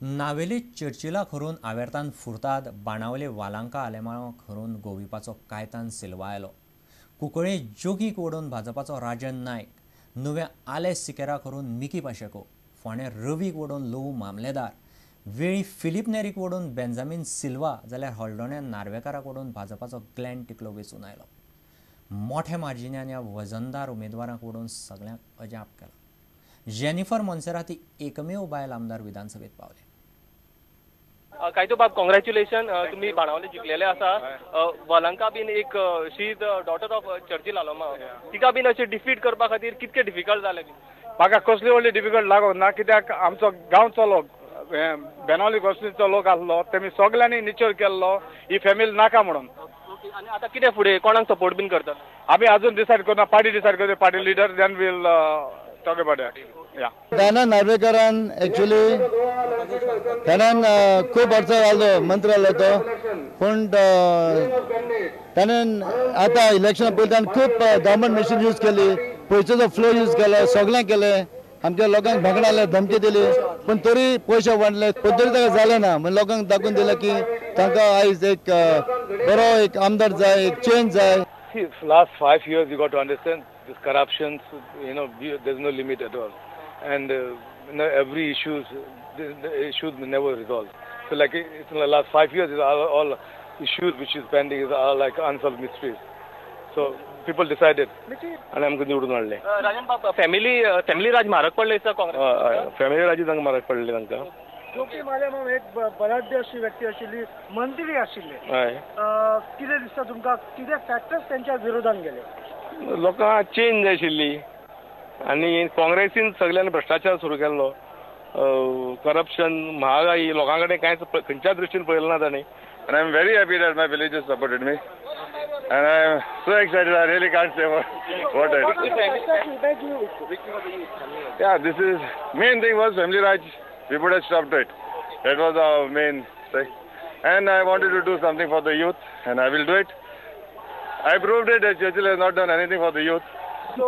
नावेली चर्चिलाक हरोवन आवेर्तान फुर्ताद, बाणावले वालांका आलेमांवाक हरोवन गोविपाचो कायतान सिल्वा आयलो. कुंकळे जोगीक ओडून भाजपाचो राजन नायक, नुवें आलेस सिकेराक हरोवन मिकी पाशेको, फोंडें रवीक ओडून लोहू मामलेदार, वेळी फिलीप नेरीक ओडून बेंजामीन सिल्वा, जाल्यार हळदोण्या नार्वेकाराक ओडून भाजपाचो ग्लॅन टिकलो वेंचून आयलो. मोठ्या मार्जिनान ह्या वजनदार उमेदवारांक ओडून सगळ्यांक अजाप केलां. जेनिफर मोन्सेरात ही एकमेव बायल आमदार विधानसभेत पावले. कायतो बाब, कॉंग्रॅच्युलेशन, तुमी बाणावले जिखलेले आसा. वालांका बीन एक, she is the daughter of Churchill Alemao, तिका बीन अशें डिफीट करपा खातीर कितकें डिफिकल्ट जालें? म्हाका कसली व्हडली डिफिकल्ट लागूंक ना, कित्याक आमचो गांवचो लोक, बेनावली गोस्तीचो लोक आसलो, तेमी सगल्यांनी निचर केल्लो ही फॅमिली नाका म्हणून. आनी आतां कितें फुडें कोणाक सपोर्ट बीन करता? आमी अजून डिसायड करूं ना, पार्टी डिसायड करता, party leader, then we'll talk about that. Dana नार्वेकरान actually ताणें खूब वर्सां घालो मंत्री आसलो तो, पूण ताणें आतां इलेक्शना पयलीं ताणें खूब गव्हर्मेंट मशीन यूज केली, पयशाचो फ्लो यूज केलो, सगळें केलें, आमच्या लोकांक भेंकणाले, धमकी दिली, पूण तरी पयशे वांटले, पण तरी ताका जालें ना. म्हणजे लोकांक दाखोवन दिलें की तांकां आयज एक बरो एक आमदार जाय, एक चेंज जाय. Last 5 years you got to understand this corruption, you know, there's no limit at all, and you know, every issues, the issues never resolved. So like it's in the last 5 years is all issues which is pending is all like unsolved mysteries. So people decided. आनी आमकां निवडून हाडलें. राजन बाब, family राज म्हारग पडलें दिसता Congress? Family राज तांकां म्हारग पडलें तांकां. जोकी मालेमाव एक बलाढ्य अशी व्यक्ती आशिल्ली, मंत्री आशिल्ले, कितें दिसता तुमकां, कितें फॅक्टर्स तेंच्या विरोधान गेले? लोकांक चेंज जाय आशिल्ली आनी काँग्रेसीन सगल्यांनी भ्रश्टाचार सुरू केल्लो, करप्शन, महागाई, लोकां कडेन कांयच खंयच्याच दृश्टीन पळयलें ना तांणी. And I'm very happy that my villagers supported me. And I'm so excited, I really can't say what I did. Yeah, this is, main thing was family Raj. We put a stop to it. That was our main thing. And I wanted to do something for the youth, and I will do it. I proved it that Churchill has not done anything for the youth. So,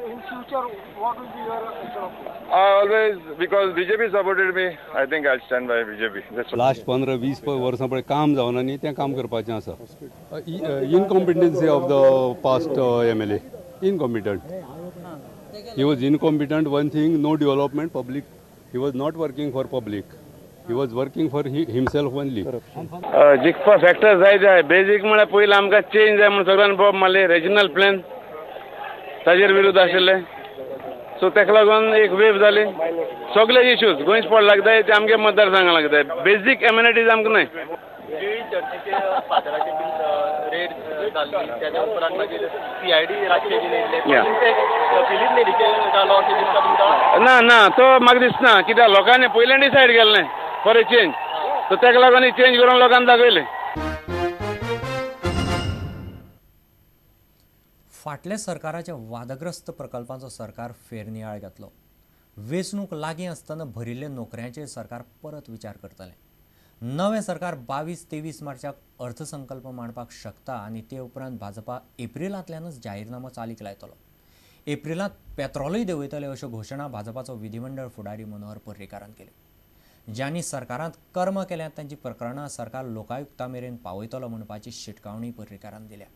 in future, what will be your job? I always, because BJP supported me, I think I'll stand by BJP. That's all. Last 15-20 वर्सां पळय काम जावना न्ही, तें काम करपाचें आसा. Incompetency of the past MLA, incompetent. He was incompetent, one thing, no development, public. He was not working for public. He was working for himself only. जिखपा factor जाय जाय बेजीक म्हळ्यार पयलीं आमकां चेंज जाय म्हूण सगळ्यांनी बोब मारली, रेजिनल प्लॅन ताजेर विरोध आशिल्ले, सो ताका लागून एक वेव जाली. सगळे इश्यूज गोंयच पडलाक जाय, ते आमगे मतदारसंघाक लागता. बेजीक एमेनिटीज आमकां न्हय. ना ना, तो म्हाका दिसना, कित्याक लोकांनी पयलीं डिसायड केल्लें फॉर ए चेंज, सो ताका लागून चेंज करून लोकांनी दाखयलें. फाटल्या सरकाराच्या वादग्रस्त प्रकल्पांचो सरकार फेरनियाळ घेतलो. वेंचणूक लागीं आसतना भरिल्ल्या नोकऱ्यांचेर सरकार परत विचार करतलें. नवें सरकार 22-23 मार्चाक अर्थसंकल्प मांडपाक शकता आनी ते उपरांत भाजपा एप्रिलांतल्यानच जाहीरनामो चालीक लायतलो. एप्रिलांत पेत्रोलूय देंवयतले अश्यो घोशणा भाजपाचो विधिमंडळ फुडारी मनोहर पर्रीकारान केल्यो. ज्यांनी सरकारांत कर्म केल्यात तांची प्रकरणां सरकार लोकायुक्ता मेरेन पावयतलो म्हणपाची शिटकावणी पर्रीकारान दिल्या.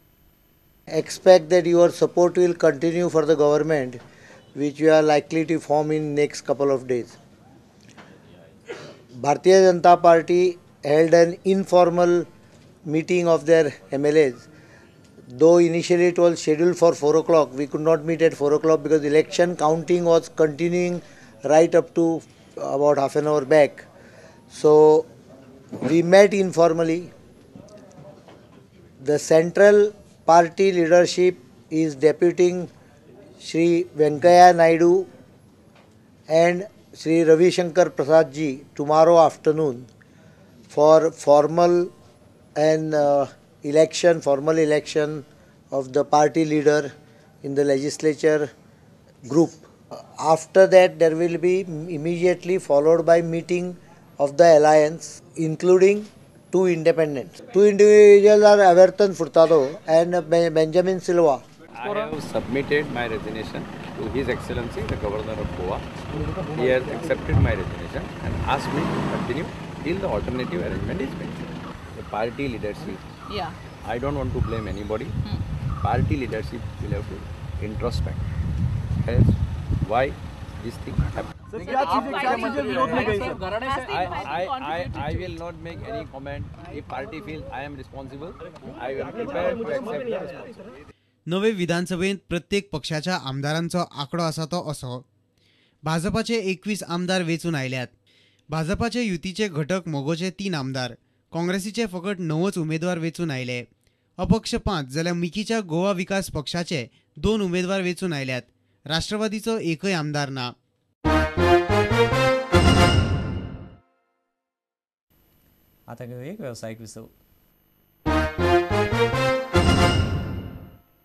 Expect that your support will continue for the government which we are likely to form in next couple of days. Bharatiya Janata Party held an informal meeting of their MLAs. Though initially it was scheduled for 4 o'clock, we could not meet at 4 o'clock because election counting was continuing right up to about half an hour back. So we met informally. The central party leadership is deputing Shri Venkaiah Naidu and Shri Ravi Shankar Prasad ji tomorrow afternoon for formal and formal election of the party leader in the legislature group. After that, there will be immediately followed by meeting of the alliance, including 2 independents. 2 individuals are Everton Furtado and Benjamin Silva. I have submitted my resignation to His Excellency the Governor of Goa. He has accepted my resignation and asked me to continue till the alternative arrangement is made. The party leadership, yeah. I don't want to blame anybody. Party leadership will have to introspect as why this thing happened. Sir, क्या चीजें विरोध में गई sir? I will not make any comment. If party feels I am responsible, I am prepared to accept the responsibility. नवे विधानसभेंत प्रत्येक पक्षाच्या आमदारांचो आंकडो आसा तो असो. भाजपाचे 21 आमदार वेंचून आयल्यात. भाजपाचे युतीचे घटक मगोचे 3 आमदार, काँग्रेसीचे फकत 9 उमेदवार वेंचून आयले. अपक्ष 5 जाल्यार मिकीच्या गोवा विकास पक्षाचे 2 उमेदवार वेंचून आयल्यात. राष्ट्रवादीचो एकय आमदार ना. आता घेऊ एक वेवसायीक विसव.